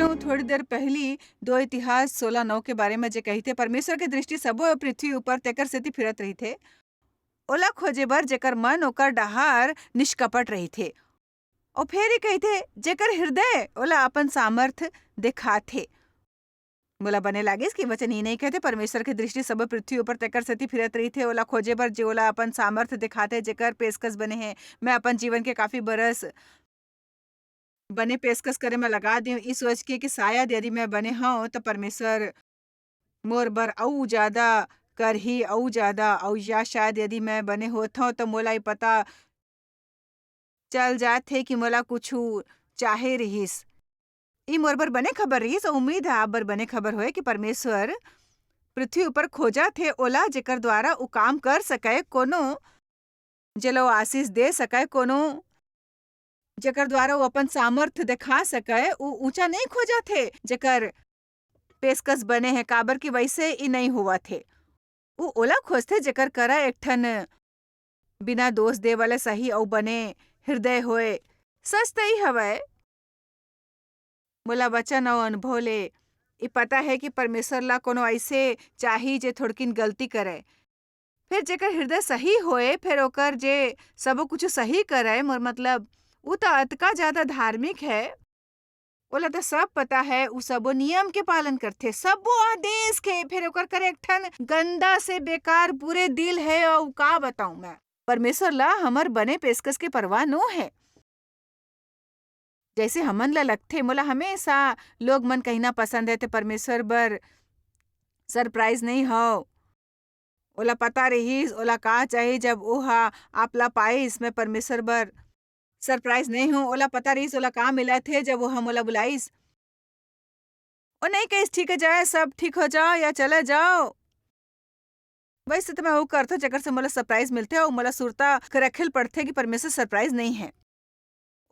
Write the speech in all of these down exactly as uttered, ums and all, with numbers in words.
थोड़ी देर पहिली दो इतिहास सोलह नौ के बारे म जे कहिथे, "परमेश्वर के दृष्टि सबो पृथ्वी ऊपर तेकर सेती फिरत रहिथे, ओला खोजे बर जेकर मन ओकर डहार निष्कपट रहिथे।" अउ फेर ये कहिथे, "जेकर हृदय ओला अपन सामर्थ देखाथे।" मोला बने लागिस कि वचन ये नइ कहथे, "परमेश्वर के दृष्टि सबो पृथ्वी ऊपर तेकर सेती फिरत रहिथे, ओला खोजे बर जे ओला अपन सामर्थ देखाथे, जेकर पेशकश बने हे।" मैं अपन जीवन के काफी बरस बने पेशकश करे म लगा देंव, ई सोच के कि शायद यदि मैं बने हंव, त परमेश्वर मोर बर अऊ जादा करही, अऊ जादा, अऊ या शायद यदि मैं बने होत हंव, त मोला ई पता चल जात हे कि मोला कुछु चाहे रिहिस। ई मोर बर बने खबर रिहिस, अऊ उम्मीद हे आप बर बने खबर होय कि परमेश्वर पृथ्वी ऊपर खोजत हे ओला, जेकर द्वारा ऊ काम कर सकय, कोनो जेला वो आशीष दे सकय, कोनो जेकर द्वारा वो अपन सामर्थ दिखा सकय, वो ऊंचा नहीं खोजत हे, जेकर पेशकश बने हे, काबर कि वैसे ही नहीं होवत हे। वो ओला खोजथे, जेकर करा एक ठन बिना दोष दे वाले सही अउ बने हृदय होए। सच त ई हवय, मोला वचन अउ अनुभव ले ई पता हे कि परमेश्वर ला कोनो अइसे चाही, जे थोड़किन गलती करे। फेर जेकर हृदय सही होए, फेर ओकर जे सबो कुछु सही करे, मोर मतलब, ऊ त अतका जादा धार्मिक हे, ओला त सब पता हे, ऊ सबो नियम के पालन करथे, सबो आदेश के। फेर ओकर करे एक ठन गंदा से बेकार बुरे दिल हे, अउ का बताऊं मैं, परमेश्वर ला हमर बने पेशकश के परवाह नो हे। जैसे हमन ला लगथे, मोला हमेशा लोग मन कहना पसंद हे, "ते परमेश्वर बर सरप्राइज नहीं हव।" ओला पता रहिस, ओला का चाही, जब ओहा आप ला पाइस, मैं परमेश्वर बर सरप्राइज नहीं हूँ। ओला पता रहिस, ओला का मिलत हे, जब ओहा मोला बुलाइस। ओ नहीं कहिस, "ठीक है, जाए, सब ठीक हो जाओ या चले जाओ।" वैसे तो मैं वो करथो, जेकर से मोला सरप्राइज मिलथे, अउ मोला सुरता के रखे ल पड़थे कि परमेश्वर सरप्राइज नहीं है।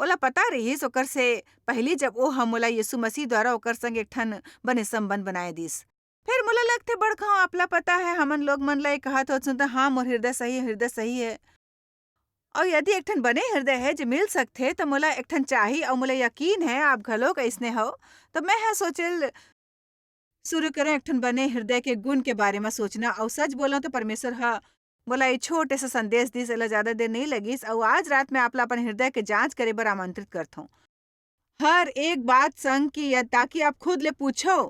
ओला पता रहिस, ओकर से पहिली, जब ओ ह मोला यीशु मसीह द्वारा ओकर संग एक ठन बने संबंध बनाए दिस। फेर मोला लगथे, बड़का हो, आप ला पता है, हमन लोग मन ला ये कहत होत सुनता, "हाँ, मोर हृदय सही है, हृदय सही है।" अउ यदि एक ठन बने हृदय है, जे मिल सकथे, त मोला एक ठन चाही, अउ मोला यकीन है, आप घलोक अइसने हव। त मैं ह सोचे ल शुरू करें, एक ठन बने हृदय के गुण के बारे म सोचना। अउ सच बोलंव, त परमेश्वर ह मोला ये छोटे से संदेश दिस, एला ज्यादा देर नहीं लगिस। अउ आज रात मैं आप ला अपन हृदय के जांच करे बर आमंत्रित करथों, हर एक बात संग कि, ताकि आप खुद ले पूछो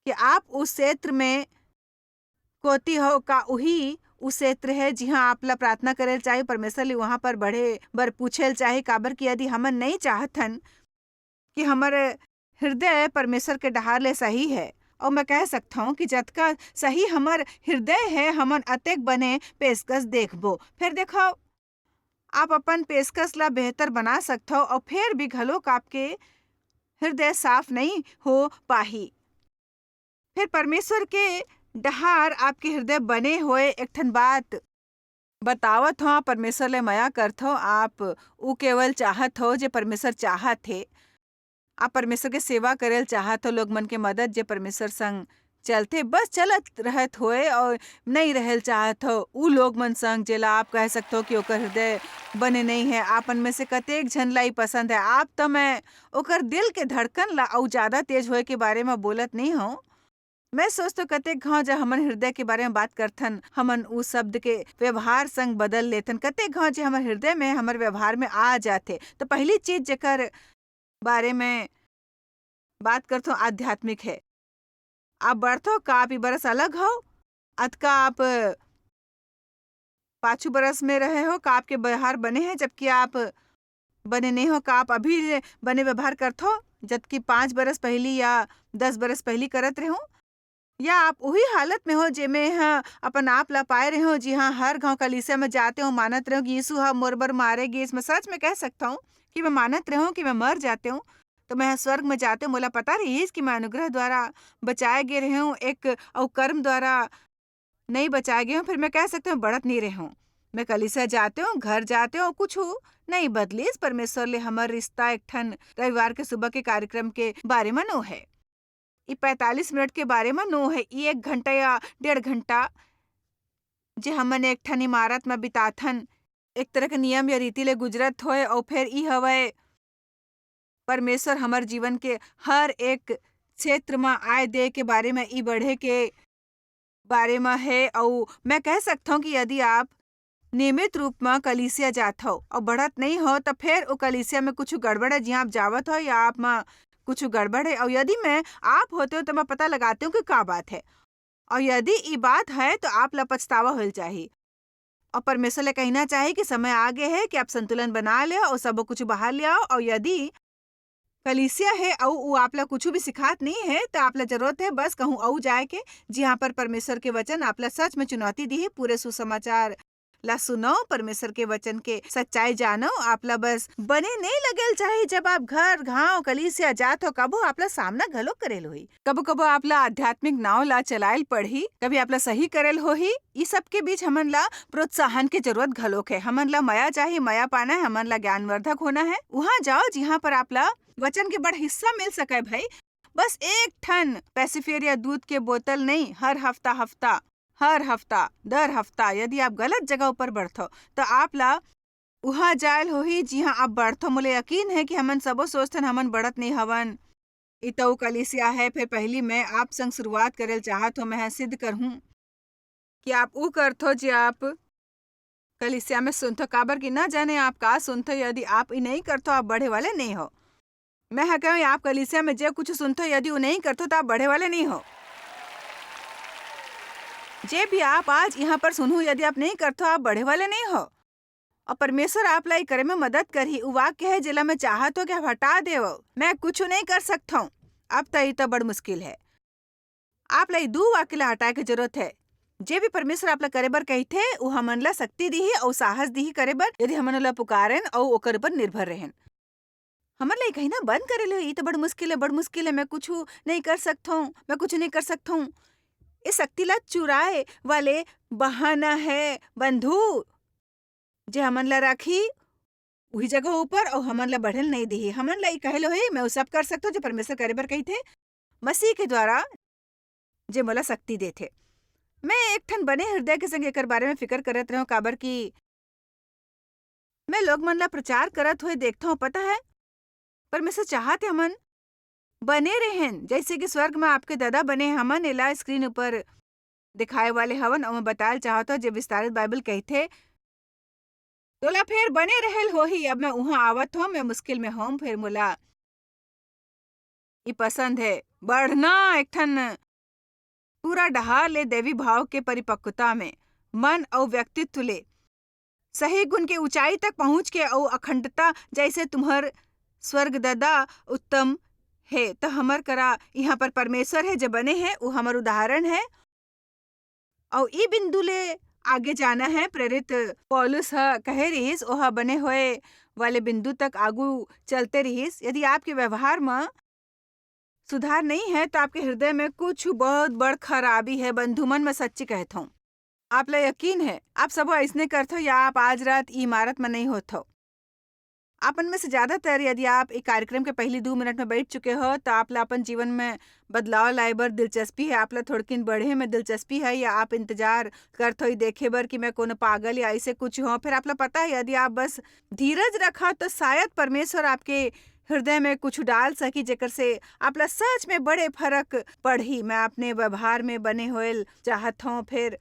कि आप उस क्षेत्र में कोती हो, का उही उस क्षेत्र है जिहां आप ला प्रार्थना करे ल चाही, परमेश्वर ले वहां पर बढ़े बर पूछे ल चाही। काबर कि यदि हमन नहीं चाहथन कि हमर हृदय परमेश्वर के डहार ले सही है, अउ मैं कह सकथौं कि जतका सही हमर हृदय है, हमन अतेक बने पेशकश देखबो। फेर देखो, आप अपन पेशकश ला बेहतर बना सकथव, अउ फेर भी घलोक आपके हृदय साफ नहीं हो पाही। फेर परमेश्वर के डहार आपके हृदय बने होए एक ठन बात बतावत हव, परमेश्वर ले मया करथव, आप उ केवल चाहत हव जे परमेश्वर चाहत हे। आप परमेश्वर के सेवा करे ल चाहत हव, लोग मन के मदद जे परमेश्वर संग चलथे, बस चलत रहत होए अउ नइ रहे ल चाहत हव उ लोग मन संग, जेला आप कह सकथव कि ओकर हृदय बने नइ हे। आप मन में से कतेक झन ला ई पसंद हे? आप त मैं ओकर दिल के धड़कन ला अउ ज्यादा तेज होए के बारे म बोलत नइ हव। मैं सोचथव, कतेक घांव जब हमन हृदय के बारे म बात करथन, हमन उ शब्द के व्यवहार संग बदल लेथन। कतेक घांव जे हमर हृदय में, हमर व्यवहार में आ जाथे। त पहिली चीज जेकर बारे में बात करथव, आध्यात्मिक हे। आप बढ़थव का? आप ई बरस अलग हव? अतका आप पाछू बरस में रहे हो? का आपके व्यवहार बने हे, जबकि आप बने नहीं हो? का आप अभी ले बने व्यवहार करथव, जबकि पाँच बरस पहिली या दस बरस पहिली करत रहे हो? या आप उही हालत में हो, जेमे ह अपन आप ला पाए रहे हो, जिहां हर घांव कलीसिया में जाते हो, मानत रहे हो कि यीशु ह मोर बर मारे गीस? मैं सच में कह सकता हूँ कि मैं मानत रहे हूँ कि मैं मर जाते हूँ, तो मैं ह स्वर्ग में जाते हूँ। मोला पता रहिस कि मैं अनुग्रह द्वारा बचाए गे रहे हूँ, एक अउ कर्म द्वारा नहीं बचाए गे हूँ। फिर मैं कह सकते हूँ, बढ़त नहीं रहे हूँ। मैं कलीसिया जाते हूँ, घर जाते हूँ, कुछ नहीं बदलिस। परमेश्वर ले हमर रिश्ता एक ठन रविवार के सुबह के कार्यक्रम के बारे म नो है, ई पैंतालीस मिनट के बारे म नो है, ई एक घंटा या डेढ़ घंटा जे हमन एक ठन इमारत म बिताथन, एक तरह के नियम या रीति ले गुजरत होए, अउ फेर ई हवय परमेश्वर हमर जीवन के हर एक क्षेत्र म आय दे के बारे म, ई बढ़े के बारे म हे। अउ मैं कह सकथौं कि यदि आप नियमित रूप म कलीसिया जात हव अउ बढ़त नइ हो, त फेर ओ कलीसिया में कुछ गड़बड़ है, जिहां आप जावत हो या आप म कुछ गड़बड़ है। अउ यदि मैं आप होते हो, त मैं पता लगाते हूँ कि का बात है। अउ यदि ई बात है, तो आप ला पछतावा होल चाही। अउ परमेश्वर ले कहना चाही कि समय आ गए है कि आप संतुलन बना ले अउ सब कुछ बाहर ले आओ। अउ यदि कलीसिया है अउ वो आप ला कुछ भी सिखात नहीं है, तो आप ला जरूरत है बस कहूँ अउ जाए के, जिहाँ पर परमेश्वर के वचन आप ला सच में चुनौती दी है, पूरे सुसमाचार ला सुनो, परमेश्वर के वचन के सच्चाई जानो। आप ला बस बने नहीं लगेल चाही, जब आप घर, गांव, कलीसिया जात हो, कबो आप ला सामना घलो करेल होही। कबो-कबो आप ला आध्यात्मिक नाव ला चलायल पड़ही, कभी आप ला सही करेल होही। ई सब के बीच हमन ला प्रोत्साहन के जरूरत घलोक है। हमन ला मया चाही, मया पाना है, हमन ला ज्ञानवर्धक होना है। उहाँ जाओ, जिहाँ पर आप ला वचन के बड़ हिस्सा मिल सके भाई। बस एक ठन पेसिफेर या दूध के बोतल नहीं, हर हफ्ता, हफ्ता, हर हफ्ता, दर हफ्ता यदि आप गलत जगह ऊपर बढ़थो, तो आप ला उहाँ जायल होही, जिहाँ आप बढ़थो। मोला यकीन है कि हमन सबो सोचथन, हमन बढ़त नहीं हवन। ई तो कलीसिया है, फिर पहली मैं आप संग शुरुआत करेल चाहत हो, मैं ह सिद्ध करहूँ कि आप ऊ करथो जे आप कलीसिया में सुनथो, काबर कि ना जाने आप का सुनथो। यदि आप ई नहीं करथो, आप बढ़े वाले नहीं हो। मैं ह कहूँ, आप कलीसिया में जे कुछ सुनथो, यदि वो नहीं करथो, तो आप बढ़े वाले नहीं हो। जे भी आप आज यहाँ पर सुनहू, यदि आप नहीं करथो, आप बढ़े वाले नहीं हो। और परमेश्वर आप ला ई करे में मदद करही। उ वाक्य है, जेला मैं चाहत हो कि आप हटा देव। मैं कुछ नहीं कर सकत हूँ। अब त ई तो बड़ मुश्किल है। आप ला ई दू वाक्य ला हटाए के जरूरत है। जे भी परमेश्वर आप ला करे बर कहिथे, उ हमन ला शक्ति दिही अउ साहस दिही करे बर, यदि हमन ओला पुकारन अउ ओकर ऊपर निर्भर रहन। हमन ला ई कहना बंद करे ले, "ई तो बड़ मुश्किल है, बड़ मुश्किल है, मैं कुछ नहीं कर सकत हूँ, मैं कुछ नहीं कर सकत हूँ।" ये शक्ति ला चुराए वाले बहाना है, बंधु। जे हमन ला राखी उही जगह ऊपर अउ हमन ला बढ़े ल नहीं दिही। हमन ला ई कहे ल होही, "मैं वो सब कर सकत हूँ जो परमेश्वर करे बर कहिथे, मसीह के द्वारा जे मोला शक्ति देथे।" मैं एक ठन बने हृदय के संग एकर बारे में फिकर करत रहूं, काबर कि मैं लोग मन ला प्रचार करत हुए देखत हूँ, पता है, परमेश्वर चाहत हे हमन बने रहेन, जैसे कि स्वर्ग में आपके दादा बने। हमन एला स्क्रीन ऊपर दिखाए वाले हवन, अउ मैं बताए चाहत हूँ, जे विस्तारित बाइबल कहिथे, "तोला फेर बने रहेल होही, अब मैं उहाँ आवत हूँ, मैं मुश्किल में हूँ, फेर मोला ई पसंद है बढ़ना, एक ठन पूरा डहार ले दैवी भाव के परिपक्वता में, मन अउ व्यक्तित्व ले सही गुण के ऊंचाई तक पहुंच के अउ अखंडता जैसे तुम्हर स्वर्ग दादा उत्तम है।" तो हमर करा यहाँ पर परमेश्वर है, जो बने हैं, वो हमर उदाहरण है। अउ ई बिंदु ले आगे जाना है। प्रेरित पौलुस ह कहे रिहिस, ओह बने होए वाले बिंदु तक आगू चलते रिहिस। यदि आपके व्यवहार म सुधार नहीं है, तो आपके हृदय में कुछ बहुत बड़ खराबी है, बंधु मन, मैं सच्ची कहत हूँ। आप ला यकीन है, आप सबो अइसने करथो या आप आज रात ई इमारत में नहीं होथो। आपन में से ज्यादातर, यदि आप एक कार्यक्रम के पहली दू मिनट में बैठ चुके हो, तो आप ला अपन जीवन में बदलाव लाए बर दिलचस्पी है, आप ला थोड़किन बढ़े में दिलचस्पी है, या आप इंतजार करथो ई देखे बर कि मैं कोनो पागल या ऐसे कुछ हो, फिर आप ला पता है, यदि आप बस धीरज रखा, तो शायद परमेश्वर आपके हृदय में कुछ डाल सकी, जेकर से आप ला सच में बड़े फर्क पड़ही। मैं अपने व्यवहार में बने होए ल चाहत हूँ, फिर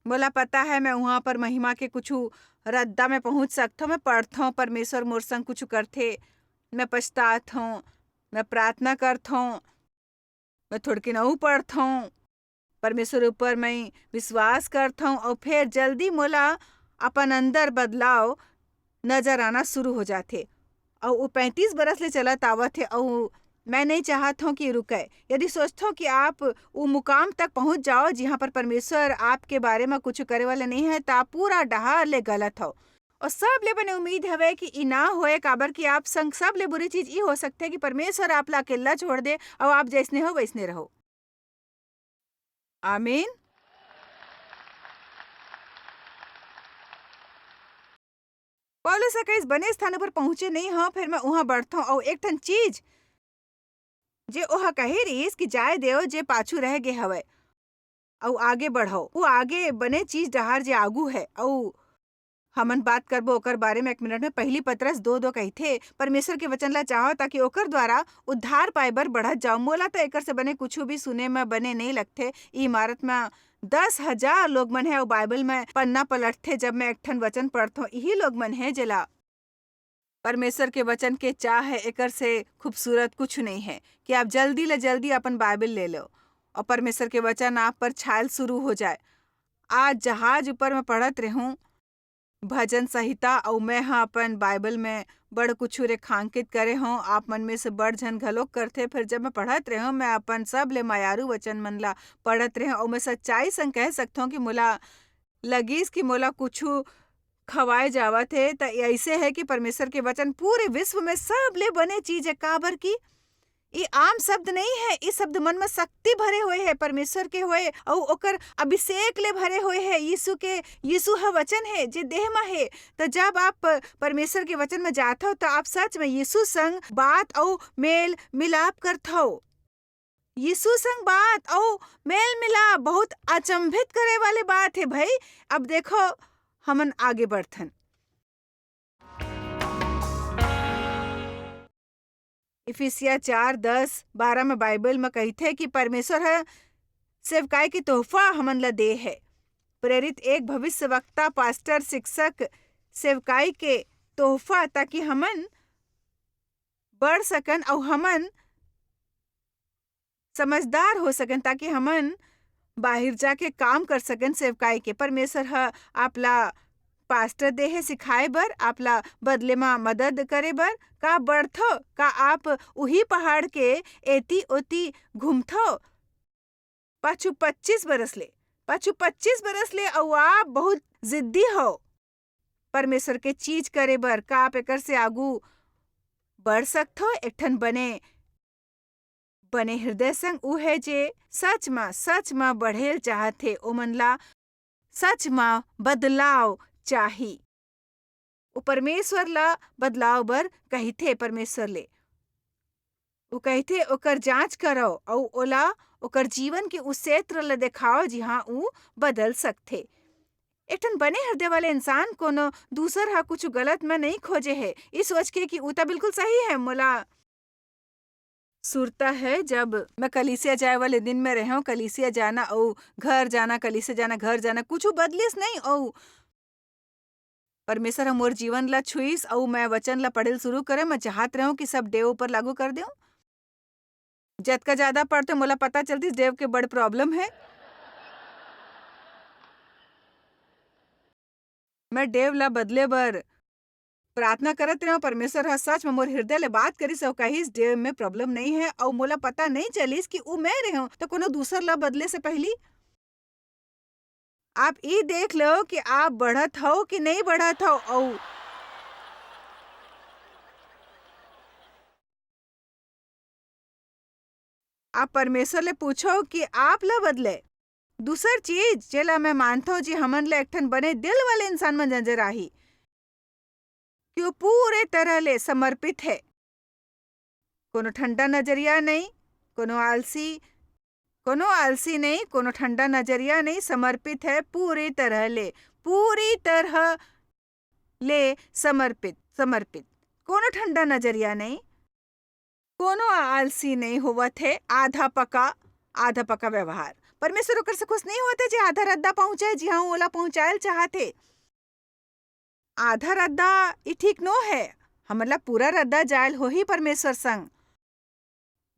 मोला पता है, मैं उहाँ पर महिमा के कुछु रद्दा में पहुँच सकथौं। मैं पढ़थौं, परमेश्वर मोर संग कुछु करथे, मैं पछताथौं, मैं प्रार्थना करथौं, मैं थोड़किन अऊ पढ़थौं, परमेश्वर ऊपर मैं विश्वास करथौं, अऊ फेर जल्दी मोला अपन अंदर बदलाव नजर आना शुरू हो जाथे। अऊ वो पैंतीस बरस ले चलत आवत हे, अऊ मैं नहीं चाहत हौं कि रुके। यदि सोचथो कि आप वो मुकाम तक पहुंच जाओ, जिहां पर परमेश्वर आपके बारे में कुछ करे वाला नहीं है, त आप पूरा डहार ले गलत हो। और सब ले बने उम्मीद हवे कि ई ना होए, काबर कि आप संग सब ले बुरी चीज ई हो सकथे कि परमेश्वर आप ला अकेला छोड़ दे, अऊ आप जैसने हो, वैसने रहो। आमीन। पौलुस ह कहिस, "बने स्थान पर पहुंचे नहीं हव, फेर मैं उहां बढ़थौं, अऊ एक ठन चीज, जे ओह कहे रिहिस कि जाय देव, जे पाछू रह गे हवय, अऊ आगे बढ़व।" वो आगे बने चीज डहार जे आगू है, अऊ हमन बात करबो ओकर बारे में एक मिनट में। पहली पतरस दो दो कहिथे, "परमेश्वर के वचन ला चाहो, ताकि ओकर द्वारा उद्धार पाए बर बढ़त जाओ।" मोला तो एकर से बने कुछु भी सुने में बने नहीं लगथे। ई इमारत में दस हजार लोग मन है, अउ बाइबल में पन्ना पलटथे, जब मैं एक ठन वचन पढ़थों। यही लोग मन है, जेला परमेश्वर के वचन के चाह है, एकर से खूबसूरत कुछ नहीं है कि आप जल्दी ले जल्दी अपन बाइबल ले लो और परमेश्वर के वचन आप पर छायल शुरू हो जाए। आज जहाज ऊपर मैं पढ़त रहूं भजन संहिता, अउ मैं ह अपन बाइबल में बड़ कुछु रेखांकित करे हों। आप मन में से बड़ झन घलोक करथे। फिर जब मैं पढ़त रहूं, मैं अपन सब ले मयारू वचन मन ला पढ़त रहूं, अउ मैं सच्चाई संग कह सकथों कि मोला लगिस कि मोला कुछु खवाए जावत हे। त ऐसे है कि परमेश्वर के वचन पूरे विश्व में सबले बने चीज है, काबर कि ये आम शब्द नहीं है। ये शब्द मन में शक्ति भरे हुए है, परमेश्वर के हुए, अउ ओकर अभिषेक ले भरे हुए है। यीशु के, यीशु ह वचन है जे देह में है। त जब आप प-, परमेश्वर के वचन में जाथव, त आप सच में यीशु संग बात अउ मेल मिलाप करथव। यीशु संग बात अउ मेल मिलाप बहुत अचंभित करे वाले बात है भाई। अब देखो, हमन आगे बढ़थन। इफिसिया चार दस बारह में बाइबल में कहिथे कि परमेश्वर ह सेवकाई के तोहफा हमन ला दे है। प्रेरित एक भविष्यवक्ता, पास्टर, शिक्षक, सेवकाई के तोहफा, ताकि हमन बढ़ सकन अउ हमन समझदार हो सकन, ताकि हमन बाहिर जाके काम कर सकन सेवकाई के। परमेश्वर ह आपला पास्टर दे हे सिखाए बर, आपला बदले म मदद करे बर। का बढ़थो? का आप उही पहाड़ के एती ओती घूमथो? पाछू पच्चीस बरस ले, पाछू पच्चीस बरस ले अउ आप बहुत जिद्दी हो परमेश्वर के चीज करे बर। का आप एकर से आगू बढ़ सकथो? एक ठन बने, बने हृदय संग ऊ है जे सच म, सच म बढ़ेल चाहत हे। ओमन ला सच म बदलाव चाही। वो परमेश्वर ला बदलाव बर कहिथे परमेश्वर ले। वो कहिथे, "ओकर जांच करव अउ ओला ओकर जीवन के उस क्षेत्र ला देखाव, जिहां ऊ बदल सकथे।" एक ठन बने हृदय वाले इंसान कोनो दूसर हा कुछ गलत में नहीं खोजे है, ई सोच के कि ऊ त बिल्कुल सही है। मोला सुरता है, जब मैं कलीसिया जाए वाले दिन में रहेंव, कलीसिया जाना अउ घर जाना, कलीसिया जाना, घर जाना, कुछ बदलिस नहीं। अउ परमेश्वर ह मोर जीवन ला छुईस अउ मैं वचन ला पढ़े ल शुरू करे। मैं चाहत रहेंव कि सब डेव ऊपर लागू कर देंव। जतका ज्यादा पढ़ते, मोला पता चलती डेव के बड़ प्रॉब्लम है। मैं डेव ला बदले बर प्रार्थना करत रहेंव। परमेश्वर ह सच में मोर हृदय ले बात करिस अउ कहिस, "डेव में प्रॉब्लम नहीं है।" अउ मोला पता नहीं चलिस कि ऊ मैं रहेंव, त कोनो दूसर ला बदले से पहली आप ई देख लो कि आप बढ़त हो कि नहीं बढ़त हो। अउ आप परमेश्वर ले पूछो कि आप ला बदले। दूसर चीज, जेला मैं मानथो, जे हमन ला एक ठन बने दिल वाले इंसान मन नजर आही, कि वो पूरे तरह ले समर्पित है। कोनो ठंडा नजरिया नहीं, कोनो आलसी, कोनो आलसी नहीं, कोनो ठंडा नजरिया नहीं, समर्पित है पूरी तरह ले, पूरी तरह ले समर्पित, समर्पित। कोनो ठंडा नजरिया नहीं, कोनो आलसी नहीं होवत है, आधा पका, आधा पका व्यवहार। परमेश्वर ओकर से खुश नहीं होते जे आधा रद्दा पहुंचाए, जिहां ओला पहुंचायल चाहत हे। आधा रद्दा ई ठीक नो है, हमन ला पूरा रद्दा जायल होही परमेश्वर संग।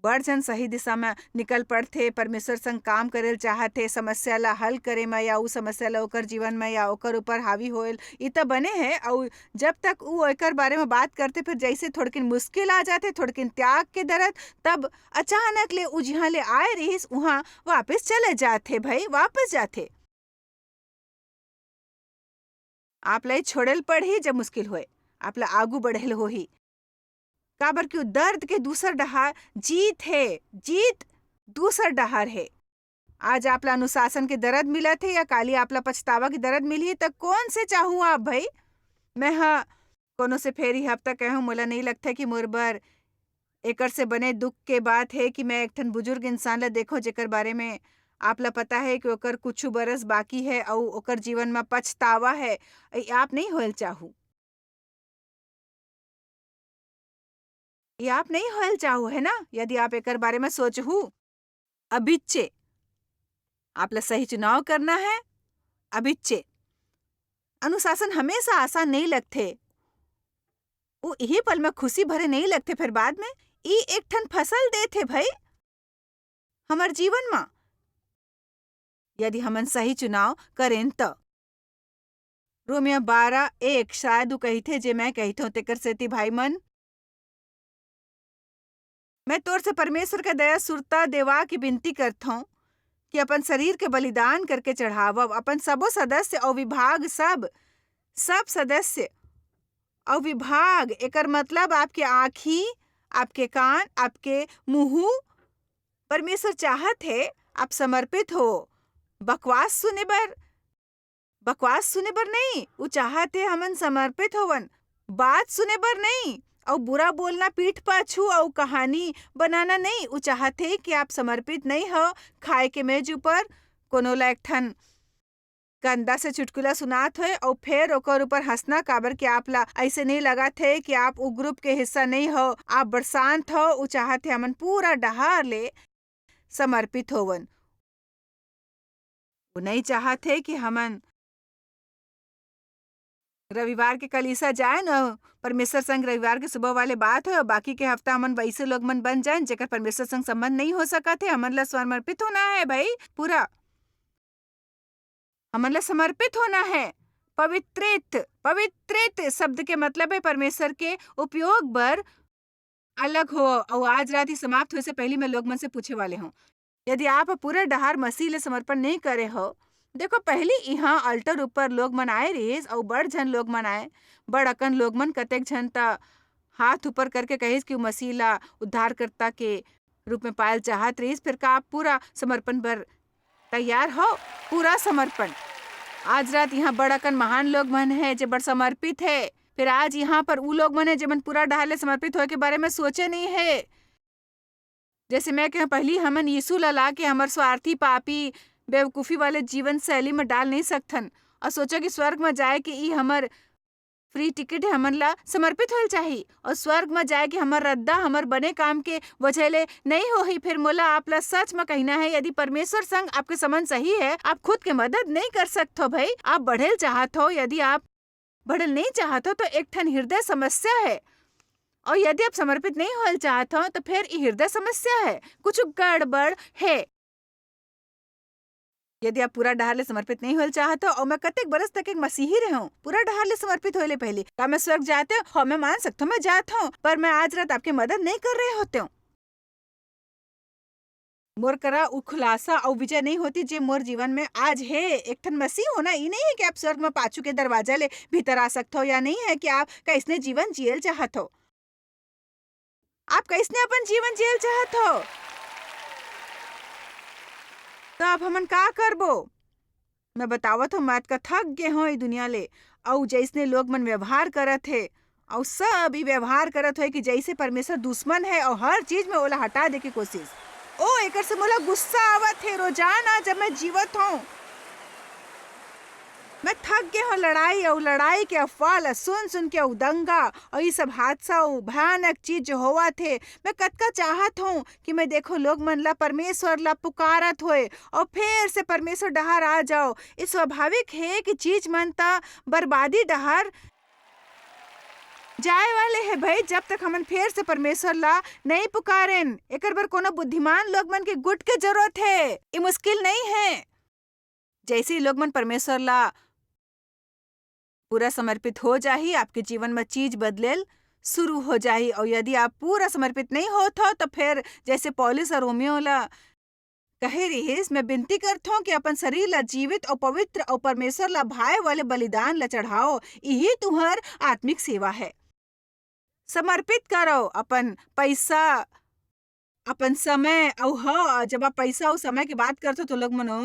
बड़ झन सही दिशा म निकल पड़थे, परमेश्वर संग काम करे ल चाहथे, समस्या ला हल करे म या उ समस्या ला ओकर जीवन म या ओकर ऊपर हावी होयल, ई त बने है। अउ जब तक उ एकर बारे म बात करथे, फिर जैसे थोड़किन मुश्किल आ जाथे, थोड़किन त्याग के दरद, तब अचानक ले उ जिहां ले आए रहिस, उहां वापस चले जाथे भाई, वापस जाथे। आप ला ई छोड़े ल पड़ही जब मुश्किल होए, आप ला आगू बढ़े ल होही। काबर कि उ दर्द के दूसर डहार जीत हे, जीत दूसर डहार हे। आज आप ला अनुशासन के दर्द मिलत हे या काली आप ला पछतावा के दर्द मिलही, त कौन से चाहूं आप भाई? मैं ह कोनो से फेर ई हफ्ता कहूं, मोला नहीं लगता कि मोर बर एकर से बने दुख के बात हे कि मैं एक ठन बुजुर्ग इंसान ला देखो, जेकर बारे में आप ला पता है कि ओकर कुछु बरस बाकी है अउ ओकर जीवन म पछतावा है, ये आप नहीं होयल चाहू। ये आप नहीं होयल चाहू, है ना? यदि आप एकर बारे में सोचहू, अभिच्चे, आप ला सही चुनाव करना है, अभिच्चे। अनुशासन हमेशा आसान नहीं लगथे। वो इही पल में खुशी भरे नहीं लगथे, फिर बाद में ई एक ठन फसल देथे भाई, हमर जीवन म। यदि हमन सही चुनाव करेन त। रोमियो बारह एक, शायद ऊ कहिथे जे मैं कहिथों, तेकर सेती भाई मन, मैं तोर से परमेश्वर के दया सुरता देवा के विनती करथों कि अपन शरीर के बलिदान करके चढ़ावव, अपन सबो सदस्य अउ विभाग, सब, सब सदस्य अउ विभाग, एकर मतलब आपके आँखी, आपके कान, आपके मुंह, परमेश्वर चाहत हे आप समर्पित हो। बकवास सुने बर, बकवास सुने बर नहीं, ऊ चाहत हे हमन समर्पित होवन। बात सुने बर नहीं, अउ बुरा बोलना, पीठ पाछू अउ कहानी बनाना नहीं। ऊ चाहत हे कि आप समर्पित नहीं हो, खाए के मेज ऊपर कोनो ला एक ठन गंदा से चुटकुला सुनात होए अउ फेर ओकर ऊपर हंसना, काबर कि आप ला ऐसे नहीं लगत हे कि आप उ ग्रुप के हिस्सा नहीं हो, आप बड़ शांत हो। उ चाहत हे हमन पूरा डहार ले समर्पित होवन। वो नहीं चाहत हे कि हमन रविवार के कलीसिया जाए न, परमेश्वर संग रविवार के सुबह वाले बात हो, बाकी के हफ्ता हमन वैसे लोग मन बन जाए जेकर परमेश्वर संग संबंध नहीं हो सकत हे। हमन ला समर्पित होना है भाई, पूरा हमन ला समर्पित होना है। पवित्रित, पवित्रित शब्द के मतलब है परमेश्वर के उपयोग बर अलग हो। अउ आज रात ही समाप्त होए से पहली मैं लोग मन से पूछे वाले हूँ, यदि आप पूरा डहार मसीह ले समर्पण नहीं करे हो, देखो, पहली इहाँ altar ऊपर लोग मन आए रहिस अउ बड़ झन लोग मन आए, बड़ अकन लोग मन, कतेक झन त हाथ ऊपर करके कहिस कि वो मसीह ला उद्धारकर्ता के रूप में पायल चाहत रहिस। फिर का आप पूरा समर्पण बर तैयार हो? पूरा समर्पण। आज रात यहाँ बड़ अकन महान लोग मन है जे बड़ समर्पित है। फिर आज यहाँ पर उ लोग मन है जेमन पूरा डहार ले समर्पित होए के बारे में सोचे नहीं है। जैसे मैं कहें, पहली हमन यीशु ला लाके हमर स्वार्थी, पापी, बेवकूफी वाले जीवन शैली में डाल नहीं सकथन और सोचो कि स्वर्ग में जाए के ई हमर फ्री टिकट है, हमन ला समर्पित होल चाही और स्वर्ग में जाए के हमर रद्दा हमर बने काम के वजह ले नहीं होही। फिर मोला आप ला सच में कहना है, यदि परमेश्वर संग आपके संबंध सही है, आप खुद के मदद नहीं कर सकत हो भाई, आप बढ़ेल चाहत हो, यदि आप बढ़ेल नहीं चाहत हो तो एक ठन हृदय समस्या है, और यदि आप समर्पित नहीं होल चाहत हो तो फिर ई हृदय समस्या है, कुछ गड़बड़ है। यदि आप पूरा डहार ले समर्पित नहीं होल चाहत हो, और मैं कतेक बरस तक एक मसीही रहे हूँ, पूरा डहार ले समर्पित होए ले पहले, का मैं स्वर्ग जाते हो? हाँ, मैं मान सकता हूँ, मैं जात हूँ, पर मैं आज रात आपके मदद नहीं कर रहे होते हूँ। मोर करा उ खुलासा अउ विजय नहीं होती जे मोर जीवन में आज है। एक ठन मसीह होना ई नहीं है कि आप स्वर्ग में पाछू के दरवाजा ले भीतर आ सकत हो, या नहीं है कि आप कैसने जीवन जियल चाहत हो। आप कैसने अपन जीवन जियल चाहत हो? तो अब हमन का करबो? मैं बतावत हूँ, मैं अतका थक गे हूँ ई दुनिया ले। अउ जैसने लोग मन व्यवहार करत हे, अउ सब ई व्यवहार करत होए कि जैसे परमेश्वर दुश्मन है अउ हर चीज में ओला हटा दे के कोशिश। ओ, एकर से मोला गुस्सा आवत हे रोजाना, जब मैं जीवत हूँ। मैं थक गे हूँ लड़ाई अउ लड़ाई के अफवाह ला सुन सुन के, अउ दंगा अउ ई सब हादसा अउ भयानक चीज जो होवत हे। मैं कतका चाहत हूँ कि मैं देखो लोग मन ला, परमेश्वर ला पुकारत होए अउ फेर से परमेश्वर डहार आ जाओ। ई स्वाभाविक हे कि चीज मन त बर्बादी डहार जाए वाले हे भाई, जब तक हमन फेर से परमेश्वर ला नहीं पुकारेन। एकर बर कोनो बुद्धिमान लोग मन के गुट के जरूरत हे। ई मुश्किल नहीं है। जैसे ही लोग मन परमेश्वर ला पूरा समर्पित हो जाही, आपके जीवन में चीज बदलेल शुरू हो जाही। और यदि आप पूरा समर्पित नहीं होत हो, तो फिर जैसे पौलुस और रोमियो ला कहे रिहिस, "मैं बिनती करथों कि अपन शरीर ला जीवित अउ पवित्र अउ परमेश्वर ला भाए वाले बलिदान ला चढ़ाओ, इही तुंहर आत्मिक सेवा है।" समर्पित करो अपन पैसा, अपन समय, अउ हाँ, जब आप पैसा अउ समय के बात करथो, तो लोग मनो,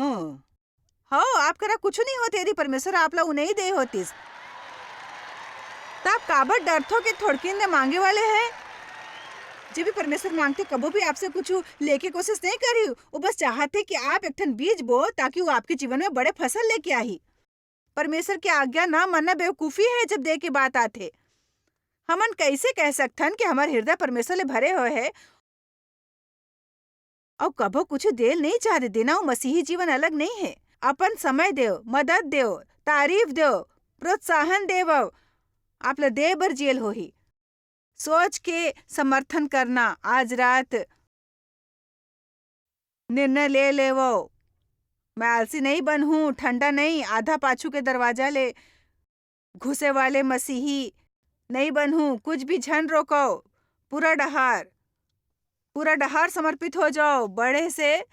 "हो, आप करा कुछु नहीं होते, यदि परमेश्वर आप ला उ नहीं दे होतिस, त आप काबर डरथो कि थोड़किन दे मांगे वाले है?" जब भी परमेश्वर मांगथे, कभू भी आपसे कुछ लेके कोशिश नहीं करी। वो बस चाहथे कि आप एक ठन बीज बो, ताकि वो आपके जीवन में बड़े फसल लेके आही। परमेश्वर के आज्ञा ना मानना बेवकूफी है, जब दे के बात आथे। हमन कैसे कह सकथन कि हमर हृदय परमेश्वर ले भरे हुए है? अउ कभो कुछ देल नहीं चाहते। देना वो मसीही जीवन अलग नहीं है। अपन समय देव, मदद देव, तारीफ देव, प्रोत्साहन देव। आप ला दे बर जेल होही। सोच के समर्थन करना। आज रात निर्णय ले लेवो। मैं आलसी नहीं बनहूं, ठंडा नहीं, आधा पाछू के दरवाजा ले घुसे वाले मसीही नहीं बनहूं। कुछ भी झन रोको, पूरा डहार, पूरा डहार समर्पित हो जाओ। बड़े से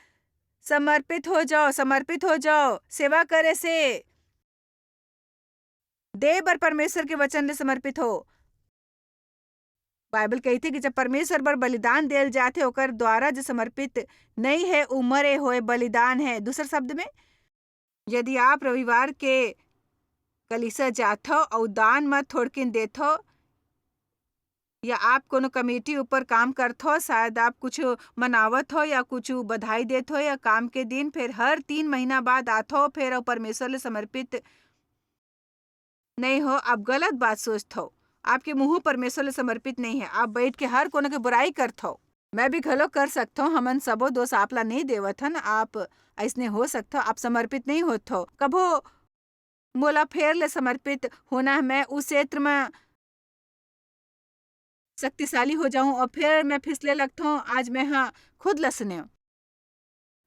समर्पित हो जाओ, समर्पित हो जाओ। सेवा करे से दे बर परमेश्वर के वचन ले समर्पित हो। बाइबल कहिथे कि जब परमेश्वर बर बलिदान देल जाथे, ओकर द्वारा जो समर्पित नहीं है, उ मरे होए बलिदान है। दूसर शब्द में, यदि आप रविवार के कलीसिया जाथो अउ दान म थोड़किन देथो, या आप कोनो कमेटी ऊपर काम करथो, शायद आप कुछ मनावत हो या कुछ बधाई देत हो या काम के दिन, फिर हर तीन महीना बाद आथो, फिर अउ परमेश्वर ले समर्पित नहीं हो, आप गलत बात सोचथो। आपके मुंह परमेश्वर ले समर्पित नहीं है, आप बैठ के हर कोनो के बुराई करथो। मैं भी घलो कर सकथो, हमन सबो दोष आप ला नहीं देवत हन, आप ऐसने हो सकथो, आप समर्पित नहीं होत हो। कभो मोला फेर ले समर्पित होना है, मैं उस क्षेत्र में शक्तिशाली हो जाऊं और फिर मैं फिसले लगथो। आज मैं हा खुद ला सुनेव,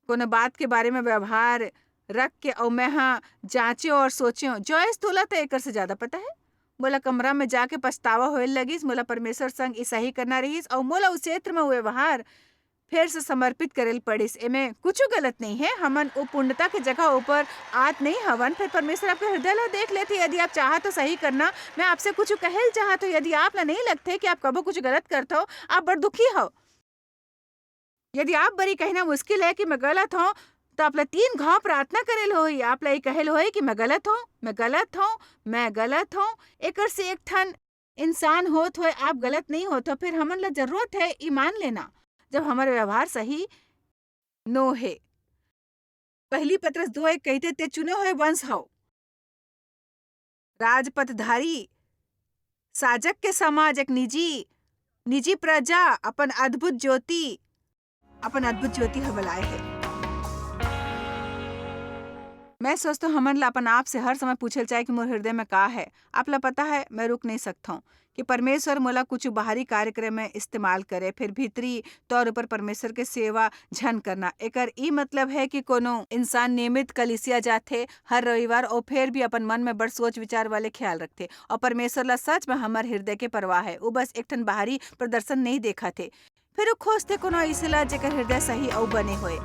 कोनो बात के बारे में व्यवहार रख के, अउ मैं हा जांचे और सोचे, जॉयस, तोला तो एकर से ज्यादा पता है। मोला कमरा में जाके पछतावा होए लगिस, मोला परमेश्वर संग ई सही करना रहिस, अउ मोला उस क्षेत्र में व्यवहार फेर से समर्पित करे ल पड़िस। एमे कुछु गलत नहीं है। हमन ओ पूर्णता के जगह ऊपर आत नहीं हवन, फिर परमेश्वर आपके हृदय ला देख लेथे। यदि आप चाहा तो सही करना। मैं आपसे कुछु कहे ल चाहत हो, यदि आप ला नहीं लगथे कि आप कभो कुछु गलत करत हो, आप बड़ दुखी हो। यदि आप बर ई कहना मुश्किल है कि मैं गलत हूँ, तो आप ला तीन घाव प्रार्थना करे ल होही। आप ला ई कहे ल होही कि मैं गलत हूँ, मैं गलत हूँ, मैं गलत हूँ। एकर से एक ठन इंसान होत होए आप गलत नहीं होत हो, फिर हमन ला जरूरत है ईमान लेना, जब हमर व्यवहार सही नो हे। पहली पतरस दो एक कहिथे, "ते चुने हुए वंश हो, राजपथधारी, साजक के समाज, एक निजी, निजी प्रजा, अपन अद्भुत ज्योति, अपन अद्भुत ज्योति ह बलाए हे।" मैं सोचतो, हमन ला अपन आप से हर समय पूछल चाहे कि मोर हृदय में का है। आप ला पता है, मैं रुक नहीं सकथों कि परमेश्वर मोला कुछ बाहरी कार्यक्रम में इस्तेमाल करे, फिर भीतरी तौर ऊपर परमेश्वर के सेवा झन करना। एकर ई मतलब है कि कोनो इंसान नियमित कलीसिया जाथे हर रविवार, और फिर भी अपन मन में बड़ सोच विचार वाले ख्याल रखथे, और परमेश्वर ला सच में हमर हृदय के परवाह है। वो बस एक ठन बाहरी प्रदर्शन नहीं देखत हे। फिर वो खोजथे कोनो अइसे ला, जेकर हृदय सही अउ बने होए।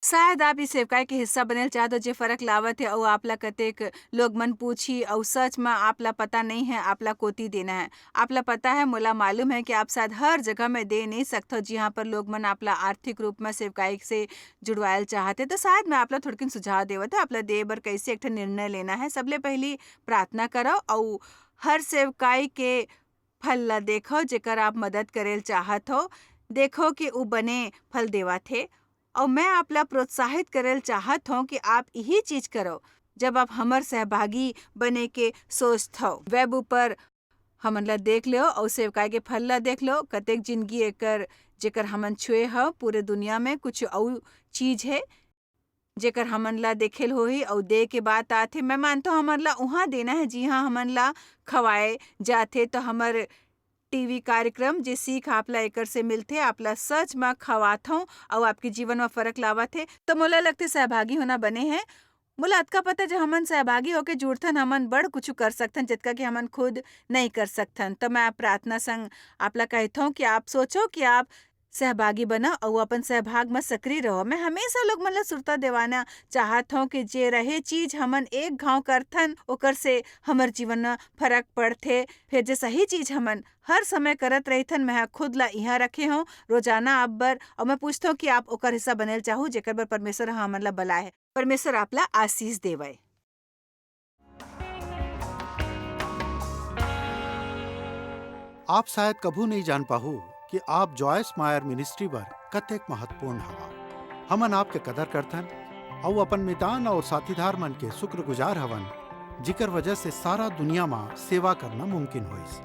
शायद आप इस सेवकाई के हिस्सा बने ल चाहत हो, जे फर्क लावत हे, अउ आप ला कतेक लोग मन पूछी, अउ सच में आप ला पता नहीं है, आप ला कोती देना है। आप ला पता है, मोला मालूम है कि आप शायद हर जगह में दे नहीं सकत हो, जिहाँ पर लोग मन आप ला आर्थिक रूप में सेवकाई से जुड़वाए ल चाहत हे। तो शायद मैं आप ला थोड़किन सुझाव देवत है, आप ला दे बर कैसे एक ठन निर्णय लेना है। सबले पहली प्रार्थना करो, अउ हर सेवकाई के फल ला देखो, जेकर आप मदद करे ल चाहत हो। देखो कि उ बने फल देवत हे। अउ मैं आप ला प्रोत्साहित करे ल चाहत हूँ कि आप यही चीज करो, जब आप हमर सहभागी बने के सोचत हो। वेब ऊपर हमन ला देख लो, अउ सेवकाई के फल ला देख लो, कतेक जिंदगी एकर, जेकर हमन छुए हो। पूरे दुनिया में कुछ अउ चीज है, जेकर हमन ला देखे ल होही, अउ दे के बात आथे। मैं मानथों, हमन ला उहाँ देना है, जिहाँ हमन ला खवाए जाथे। तो हमर टीवी कार्यक्रम, जे सीख आप ला एकर से मिलथे, आप ला सच म खवाथों, अउ आपके जीवन म फर्क लावत हे। तो मोला लगथे, सहभागी होना बने है। मोला अतका पता, जब हमन सहभागी होके जुड़थन, हमन बड़ कुछु कर सकथन, जतका कि हमन खुद नहीं कर सकथन। तो मैं प्रार्थना संग आप ला कहथों कि आप सोचो कि आप सहभागी बना अउ अपन सहभाग म सक्रिय रहो। मैं हमेशा लोग मन ला सुरता देवाना चाहत हूँ कि जे रहे चीज हमन एक घाव करथन, ओकर से हमर जीवन म फर्क पड़थे। फिर जे सही चीज हमन हर समय करत रहिथन, मैं ह खुद ला इहाँ रखे हूँ रोजाना आप बर, अउ मैं पूछथों कि आप ओकर हिस्सा बने ल चाहू, जेकर बर परमेश्वर ह हमन ला बलाए है। परमेश्वर आप ला आशीष देवय। आप शायद कभू नइ जान पाहू कि आप जॉयस मायर मिनिस्ट्री बर कतेक महत्वपूर्ण हवा। हमन आपके कदर करथन अउ अपन मितान अउ साथीदार मन के शुक्रगुजार हवन, जिकर वजह से सारा दुनिया म सेवा करना मुमकिन होइस।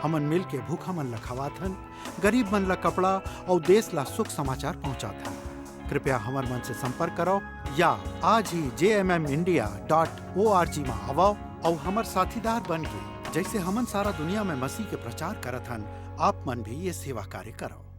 हमन मिल के भूखा मन ल खवाथन, गरीब मन ल कपड़ा अउ देश ल सुख समाचार पहुंचाथन। कृपया हमर मन से संपर्क करव या आज ही J M M India dot O R G म आवव अउ हमर साथीदार बन के, जइसे हमन सारा दुनिया म मसीह के प्रचार करत हन, आप मन भी ये सेवा कार्य करव।